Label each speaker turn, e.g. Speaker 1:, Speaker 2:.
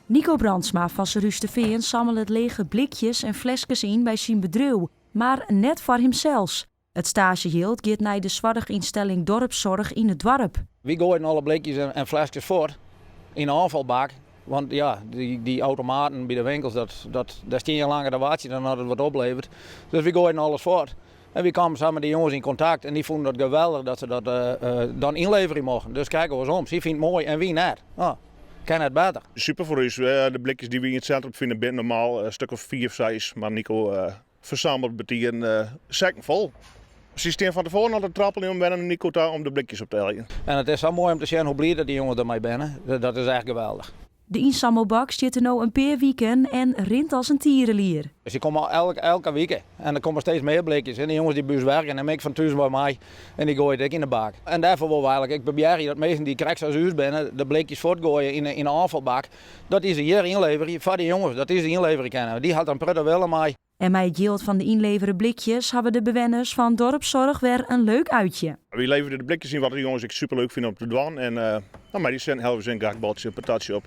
Speaker 1: Nico Brandsma fan Surhústerfean sammelet lege blikjes en fleskes yn by syn bedriuw, mar net foar himsels. It staasjejild giet nei de soarchynstelling Dorpszorg yn it doarp.
Speaker 2: Wy goaiden alle blikjes en fleskes fuort yn de ôffalbak. Want ja, dy automaten by de winkels, dat, dêr stean je langer te wachtsjen dan dat it wat opleveret. Dus wy goaiden alles fuort. En wy kamen sa mei dy jonges yn kontakt en dy fûnen dat geweldich dat se dat dan ynleverje mochten. Dus krekt oarsom, sy fine it moai en wy net. No, kin net better.
Speaker 3: Super foar ús. De blikjes dy't wy yn it sintrum fine binne normaal in stik of fiif, seis. Mar Nico fersamelt betiden sekken fol. Sy stean fan tefoaren al te trappeljen om wer nei Nico ta om de blikjes op te heljen.
Speaker 2: En it is sa moai om te sjen hoe bliid dat dy jonges dermei binne. Dat is echt geweldich.
Speaker 1: De ynsammelbak stiet der no in pear wiken en rint as in tierelier.
Speaker 2: Sy komme elke wike en der komme steeds mear blikjes. En de jonges dy't by ús werke nimme ek fan thús wei mei en dy goaie it ek yn de bak. En dêrfoar wolle we eigenlik ek probearje dat minsken dy't krekt sa as ús binne de blikjes fuortgoaie yn de ôffalbak, dat dy se hjir ynleverje foar de jonges, dat dy se ynleverje kinne. Dy hat der in protte wille mei.
Speaker 1: En mei it jild fan de ynlevere blikjes hawwe de bewenners fan Dorpszorg wer in leuk uitje.
Speaker 3: Wy leverje de blikjes yn wat de jonges ek superleuk fine om te dwaan. En mei dy sinten helje we se in gehaktbaltsje, in patatsje op.